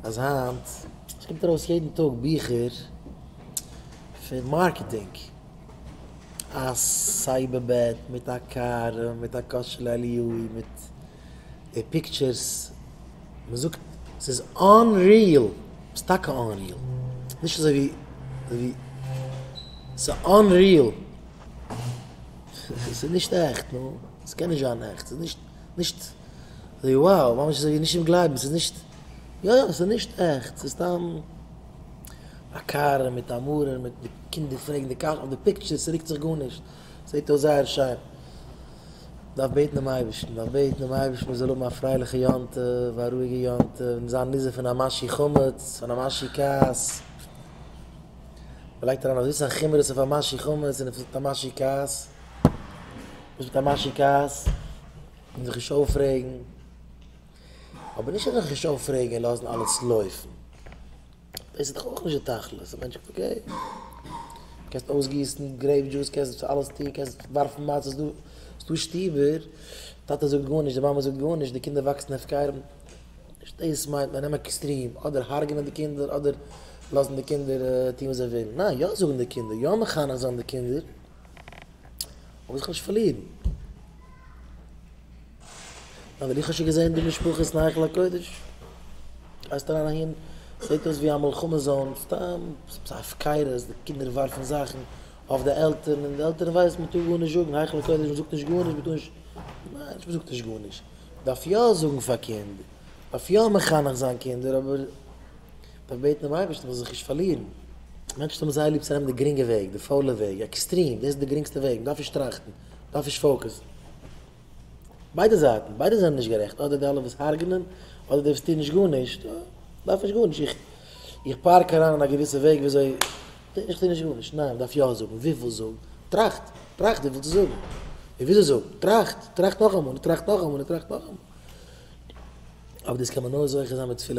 אז היינט, עס קומט ארויס יעדן טאג ביכער פון marketing, א סייבער בעט מיט א קאר מיט א כוס של אליהו מיט די pictures, מען זאגט ס'איז unreal, ס'איז טאקע unreal, נישט אזוי ווי אזוי ווי ס'איז unreal, ס'איז נישט עכט, נו, ס'קען נישט זיין עכט, ס'איז נישט נישט אזוי wow, ממש אזוי ווי נישט צום גלייבן, ס'איז נישט, יא יא, ס'איז נישט עכט, ס'איז סתם א קאר מיט א מרור מיט די קינדער פרעגן די קשיא אויף די pictures, ס'רוקט זיך גארנישט, זעט אויס זייער שיין. מ'דארף בעטן דעם אייבערשטן, מ'דארף בעטן דעם אייבערשטן מ'זאל האבן א פרייליכע יום טוב, א רואיגע יום טוב, און זיין נזהר פון א משהו חמץ, פון א משהו כעס. מ'לייגט אריין אזוי סאך חומרות אויף א משהו חמץ און אויף א משהו כעס. וואס מיט א משהו כעס? און זיך נישט אויפרעגן. אבער נישט אז זיך נישט אויפרעגן און לאזן אלעס לויפן. דאס איז דאך אויך נישט די תכלית. א מענטש זאגט okay, קענסט אויסגיסן grape juice, קענסט אלעס טון, קענסט ווארפן מצות, ס'דא ס'דא שטיבער, טאטע זאגט גארנישט, די מאמע זאגט גארנישט, די קינדער וואקסן הפקרים. נישט דאס מיינט מען, נעמען extreme, אדער הרג'נען די קינדער, אדער לאזן די קינדער טון וואס זיי ווילן. ניין, יא זאגן די קינדער, יא מחנך זיין די קינדער, אבער זיך נישט פארלירן. ווייל איך האב שוין געזען די משפחות אין היכל הקודש, גייסט אריין אהין, זעט אויס ווי א מלחמה zone, סתם עפעס א הפקרות, די קינדער ווארפן זאכן אויף די עלטערן, און די עלטערן ווייסן מען טאר גארנישט זאגן, היכל הקודש מען זאגט נישט גארנישט, מען טאר נישט, ניין נישט מען זאגט נישט גארנישט, מען דארף יא זאגן פאר קינדער, מען דארף יא מחנך זיין קינדער, אבער מען דארף בעטן דעם אייבערשטן מען זאל זיך נישט פארלירן. מענטשן האבן זייער ליב צו נעמען די גרינגע וועג, די פוילע וועג, extreme, דאס איז די גרינגסטע וועג, מען דארף נישט טראכטן, מען דארף נישט focus ן. ביידע זייטן, ביידע זענען נישט גערעכט, אדער די אלע וואס הרג'נען, אדער די וואס טוען נישט גארנישט, דארף נישט גארנישט, איך איך park אריין אין א געוויסע וועג וויאזוי, איך טו נישט גארנישט, ניין, מ'דארף יא זאגן, וויפיל זאגן, טראכט, טראכט וויפיל צו זאגן, און וויאזוי זאגן, טראכט, טראכט נאכאמאל, און טראכט נאכאמאל, און טראכט נאכאמאל. אבער דאס קען מען נאר זוכה זיין מיט תפילה.